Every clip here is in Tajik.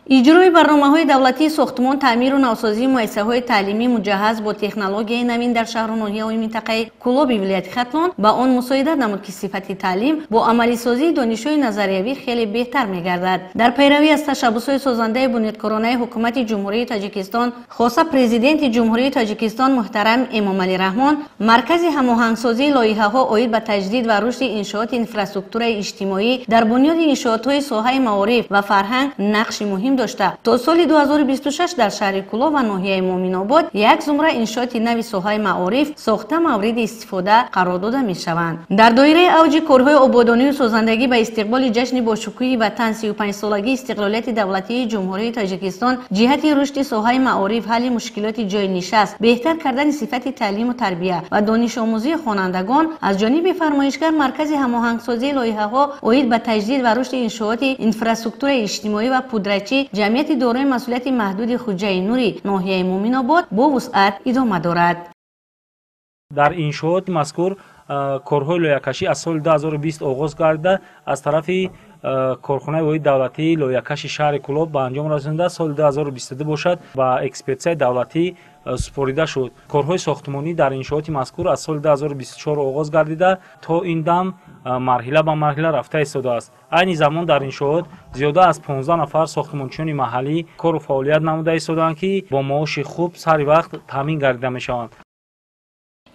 Иҷрои барномаҳои давлатии сохтмон, таъмиру навсозии муассисаҳои таълимӣ муҷаҳҳаз бо технологияи навин дар шаҳру ноҳияҳои минтақаи Кӯлоби вилояти Хатлон ба он мусоидат намуд, ки сифати таълим бо амалисозии донишҳои назариявӣ хеле беҳтар мегардад. Дар пайравӣ аз ташаббусҳои созандаи бунёдкоронаи ҳукумати Ҷумҳурии Тоҷикистон, хоса Президенти Ҷумҳурии Тоҷикистон муҳтарам Эмомалӣ Раҳмон, Маркази ҳамоҳангсозии лоиҳаҳо оид ба таҷдид ва рушди иншооти инфраструктураи иҷтимоӣ дар бунёди иншоотҳои соҳаи маориф ва фарҳанг нақши муҳим дошта, то соли 2026 дар шаҳри Кӯлоб ва ноҳияи Муъминобод як зумра иншооти нави соҳаи маориф сохта мавриди истифода қарор дода мешаванд. Дар доираи авҷи корҳои ободонию созандагӣ ба истиқболи ҷашни бошукӯҳи ватан, 35-солагии истиқлолияти давлатии Ҷумҳурии Тоҷикистон, ҷиҳати рушди соҳаи маориф, ҳалли мушкилоти ҷойнишаст, беҳтар кардани сифати таълиму тарбия ва донишомӯзии хонандагон аз ҷониби фармоишгар Маркази ҳамоҳангсозии лоиҳаҳо оид ба таҷдид ва рушди иншооти инфраструктураи иҷтимоӣ ва пудрачӣ ҷамъияти дорои масъулияти маҳдуди Хуҷаи Нурӣ ноҳияи Муъминобод бо вусъат идома дорад. Дар иншооти мазкур корҳои лоиҳакашӣ аз соли 2020 оғоз гардида, аз тарафи корхонаи воҳиди давлатии лоиҳакаши шаҳри Кӯлоб ба анҷом расонда, соли 2022 бошад ба экспертизаи давлатӣ супорида шуд. Корҳои сохтмонӣ дар иншооти мазкур аз соли 2024 оғоз гардида, то ин дам марҳила ба марҳила рафта истодааст. Айни замон дар иншоот зиёда аз 15 нафар сохтмончиёни маҳаллӣ кору фаъолият намуда истодаанд, ки бо маоши хуб сари вақт таъмин гардида мешаванд.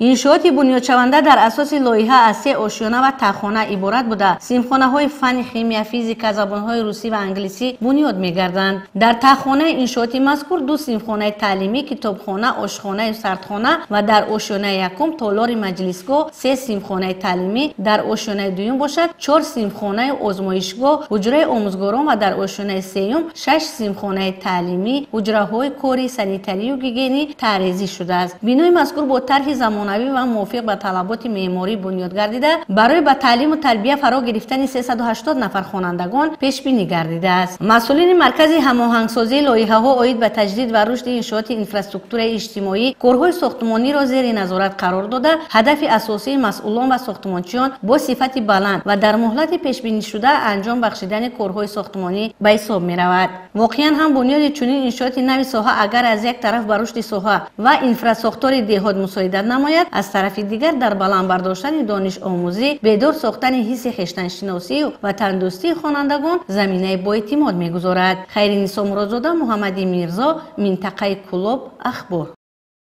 Иншооти бунёдшаванда дар асоси лоиҳа аз се ошёна ва таххона иборат буда, синфхонаҳои фанни химия, физика, забонҳои русӣ ва англисӣ бунёд мегарданд. Дар таххонаи иншооти мазкур ду синфхонаи таълимӣ, китобхона, ошхонаю сардхона ва дар ошёнаи якум толори маҷлисгоҳ, се синфхонаи таълимӣ, дар ошёнаи дуюм бошад чор синфхонаю озмоишгоҳ, ҳуҷраи омӯзгорон ва дар ошёнаи сеюм шаш синфхонаи таълимӣ, ҳуҷраҳои кори, санитарию гигиенӣ таърезӣ шудааст. Бинои мазкур бо тарҳи замонавӣ ва мувофиқ ба талаботи меъморӣ бунёд гардида, барои ба таълиму тарбия фаро гирифтани 380 нафар хонандагон пешбинӣ гардидааст. Масъулини Маркази ҳамоҳангсозии лоиҳаҳо оид ба таҷдид ва рушди иншооти инфраструктураи иҷтимоӣ корҳои сохтмониро зери назорат қарор дода, ҳадафи асосии масъулон ва сохтмончиён бо сифати баланд ва дар муҳлати пешбинишуда анҷом бахшидани корҳои сохтмонӣ ба ҳисоб меравад. Воқеан ҳам бунёди чунин иншооти нави соҳа агар аз як тараф ба рушди соҳа ва инфрасохтори деҳот мусоидат намояд, аз тарафи дигар дар баланд бардоштани донишомӯзӣ, бедор сохтани ҳисси хештаншиносию ватандӯстии хонандагон заминаи боэътимод мегузорад. Хайринисо Муродзода, Муҳаммади Мирзо, минтақаи Кӯлоб, Ахбор.